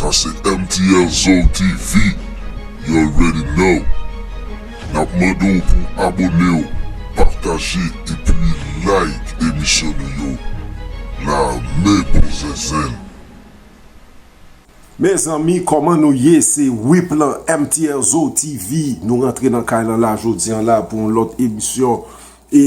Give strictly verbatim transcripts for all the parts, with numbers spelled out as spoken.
Paske M T L Zo T V, you already know. N ap mande w pou abone w, pataje epi like emisyon nou yo. Lame bon zenzenn. Mezanmi, kòman nou ye? Se Whip lan M T L Zo T V. Nou rantre nan kay lan la jodi an la pou yon lòt emisyon. E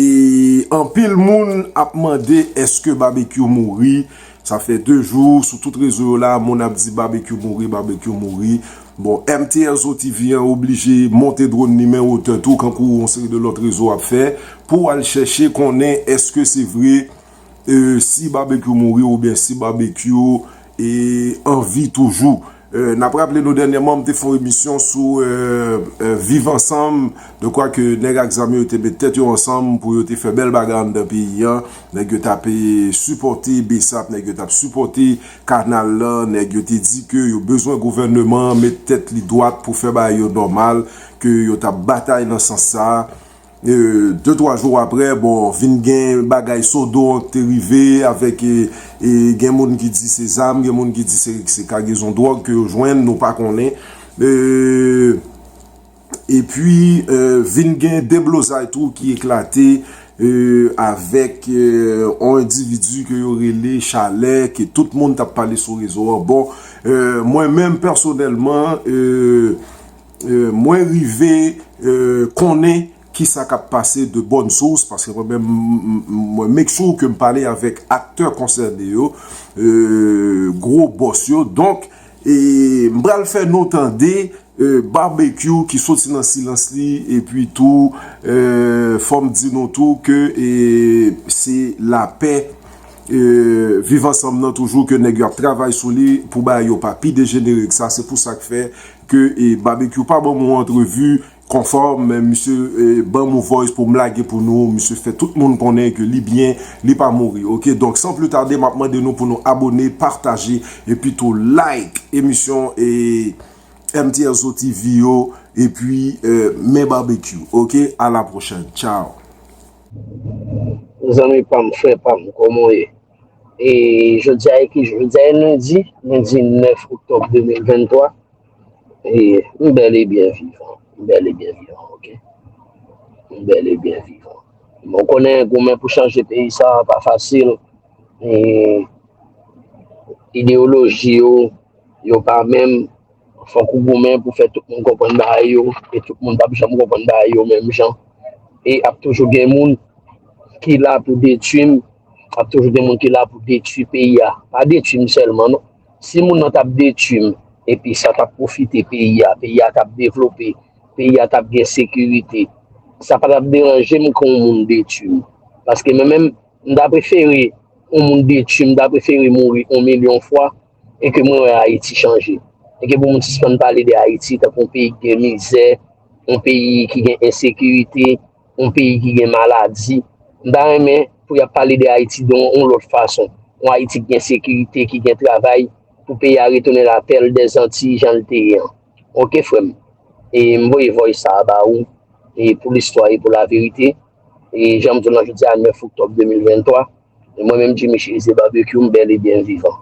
anpil moun ap mande èske Babekyou mouri. Sa fè de jou, sou tout rezo yo la, moun ap di Babekyou mouri, Babekyou mouri. Bon, M T L Zo T V an oblije monte dwòn li men wotè tou, kankou yon seri de lòt rezo ap fè, pou al chèche konnen èske se vre, e, si Babekyou mouri oubyen si Babekyou, e, an vi toujou. E, n ap raple nou dènyèman, m te fè yon emisyon sou, e, e, Viv Ansanm, de kwa ke nèg ak zam yo te met tèt yo ansanm pou yo te fè bèl bagay anndan peyi an. Nèg yo t ap, e, sipòte BSAP, nèg yo t ap sipòte kanal lan, nèg yo te di ke yo bezwen gouvènman an met tèt li dwat pou fè bagay yo nòmal, ke yo t ap batay nan sans sa a. E, de twa jou apre, bon, vin gen bagay Sodo an k te rive avèk, e, e, gen moun ki di se zam, gen moun ki di se, se kagezon dwòg ke yo jwenn, nou pa konnen. E, epi, e, vin gen deblozay tou ki eklate, e, avèk, e, yon endividi ke yo rele Chalè, ke tout moun t ap pale sou rezo an. Bon, e, mwen menm pèsonèlman, e, e, mwen rive, e, konnen kisa k ap pase de bòn sous, paske mwen menm, m- m- mwen make sure ke m pale avèk aktè konsène yo, e, gwo bòs yo. Donk, e, m pral fè nou tande, e, Babekyou ki soti nan silans li, epi tou, e, fò m di nou tou ke, e, se lapè, e, Viv Ansanm nan toujou ke nèg yo ap travay sou li pou bagay yo pa pi dejenere ke sa. Se pou sa k fè ke, e, Babekyou pa ban m yon antrevi konfòm, men misye, e, ban m yon voice pou m lage pou nou. Misye fè tout moun konnen ke li byen, li pa mouri. Oke, donk, san pli tade, m ap mande nou pou nou abone, pataje, epi tou like emisyon, e, M T L Zo T V yo, epi, e, men Babekyou. Oke, a la pwochèn. Tchao. Zanmi pa m, frè pa m, kòman w ye? E jodi a e ki jou? Jodi a e lendi, lendi nèf oktòb de mil venntwa. E m bèl e byen vivan. M bèl e byen vivan, oke? M bèl e byen vivan. Bon, konnen goumen pou chanje peyi sa pa fasil. E ideyoloji yo, yo pa menm. Fòk ou goumen pou fè tout moun konprann bagay yo, e tout moun p ap janm konprann bagay yo menm jan. E ap toujou gen moun ki la pou detwi m, ap toujou gen moun ki la pou detwi peyi a. Pa detwi m sèlman, non. Si moun nan t ap detwi m, epi sa t ap pwofite peyi a, peyi a t ap devlope, peyi a t ap gen sekirite, sa pa t ap deranje m ke yon moun detwi m. Paske mwen menm, m ta prefere yon moun detwi m, m ta prefere mouri yon milyon fwa, e ke mwen wè Ayiti chanje. E ke pou moun sispann pale de Ayiti tankou yon peyi ki gen mizè, yon peyi ki gen ensekirite, yon peyi ki gen maladi. M ta renmen pou y ap pale de Ayiti de yon lòt fason. Yon Ayiti ki gen sekirite, ki gen travay, pou peyi a retounen la perle des Antilles jan l te ye an. Oke, frè m. E m voye voice sa a ba ou, e pou listwa e pou laverite. E jan m di w lan jodi a nèf oktòb de mil venntwa, e mwen menm Jimmy Chérizier Barbecue, m bèl e byen vivan.